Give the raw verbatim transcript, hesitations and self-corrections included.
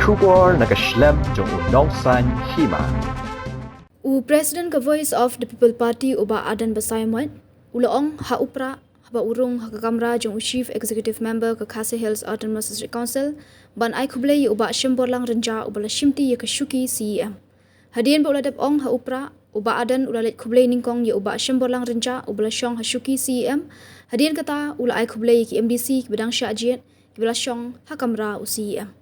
Khubor na ka shlem jong u nongsaiñ hima. U President ka Voice of the People Party, u Bah Ardent Basaiawmoit, u la ong ha u Prah haba u rung ha ka kamra jong u Chief Executive Member ka Khasi Hills Autonomous District Council, ban ai khublei ïa u Bah Shemborlang Rynjah uba la shimti ïa ka shuki C E M. Hadien ba u la dep ong ha u Prah, u Bah Ardent u la leit khublei nyngkong ïa u Bah Shemborlang Rynjah uba la shong ha shuki C E M. Hadien kata u la ai khublei ïa ki M D C kiba dang shah jied kiba la shong ha kamra u C E M.